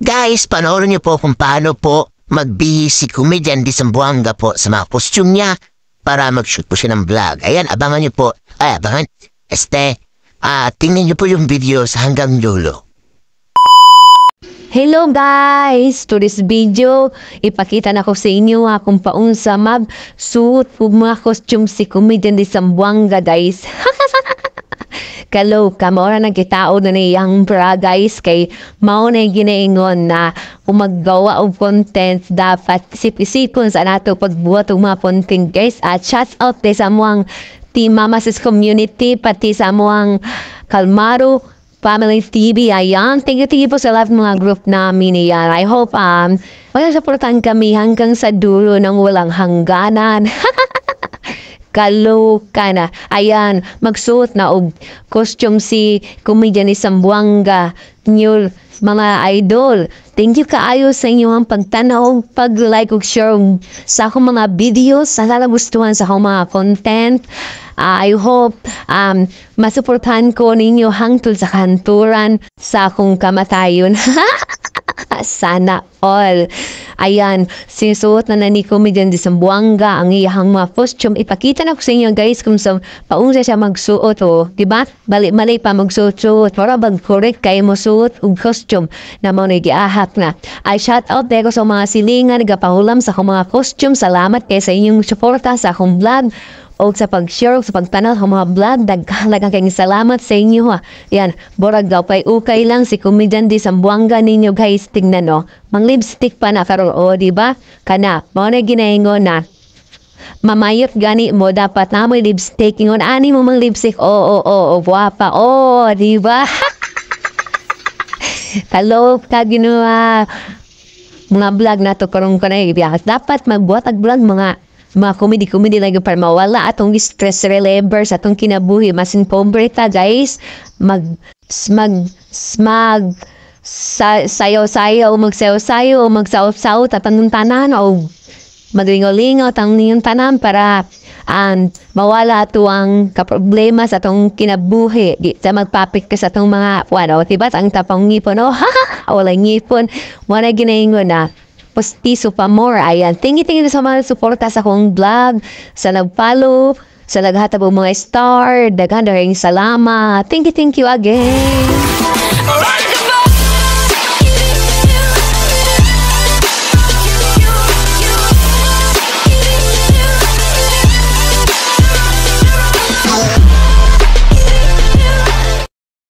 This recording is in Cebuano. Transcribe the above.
Guys, panoorin niyo po kung paano po magbihis si Comedian Di Zamboanga po sa mga costume niya para mag-shoot po siya ng vlog. Ayan, abangan niyo po. Ay, abangan. Tingnan niyo po yung video sa hanggang dulo. Hello guys! To this video, ipakita na ko sa inyo ha, kung paunsa mag suot og mga costume si Comedian di Zamboanga, guys. Kaloka, mao ra nagkitaon na niyang bra, guys, kay mao na ginaingon na kung maggawa og content, dapat isip-isipon sa nato pagbuhat og mga content, guys. At shout out sa amuang Team Mama Sis Community, pati sa amuang Kalmaro Family TV. Ayan, thank you po sa lahat mga group namin. Ayan, I hope magsusuportahan kami hanggang sa dulo ng walang hangganan. Kaloka na. Ayan, magsuot na og costume si Comedian ni Zamboanga. New mga idol. Thank you kaayo sa inyong pagtanaw, pag-like ug share sa akong mga videos, sa nagustuhan sa akong mga content. I hope masuportahan ko ninyo hangtod sa kanturan sa akong kamatayon. Sana all. Ayan, sinusuot na na ni Comedian di Zamboanga ang iyahang mga costume. Ipakita na ko sa inyo, guys, kung sa paunsa siya magsuot o, di ba? Bali-mali pa magsuot-suot. Para bag correct kay mo suot og costume na mao na giahak na. Ay, shout out ko sa mga silingan nagapahulam sa akong mga costume. Salamat kay sa inyong suporta sa akong vlog o sa pag-share o sa pagtanaw sa mga vlog. Daghan kayong salamat sa inyo ha. Yan, borag daw pay ukay lang si Comedian di Zamboanga ninyo, guys. Tingnan no. Mang lipstick pa na karon o, di ba? Kana, mao na ginaingon na mamayot gani mo, dapat na mo lipstick. Ingon ani mo mang lipstick. Oo, guwapa. Oh, di ba? Kaloka ginawa mga vlog na to karong kanay. Dapat magbuhat og vlog, mga comedy comedy lang para mawala atong stress reliever sa atong kinabuhi, masin pobre ta, guys, mag mag mag sa, sayaw-sayaw, magsayaw-sayaw, magsaw-saw tatanong tanan o maglingaw-lingaw tang niyong tanan para mawala ato ang kaproblema sa atong kinabuhi. Di sa magpapik ka sa atong mga ano, diba? Ang tapang ngipon, oh, wala ngipon, wala ginaingon na postiso pa more. Ayan, thank you sa mga suporta sa akong vlog, sa nag-follow, sa naghatag og mga star, daghan daghan salamat. Thank you again. Alright.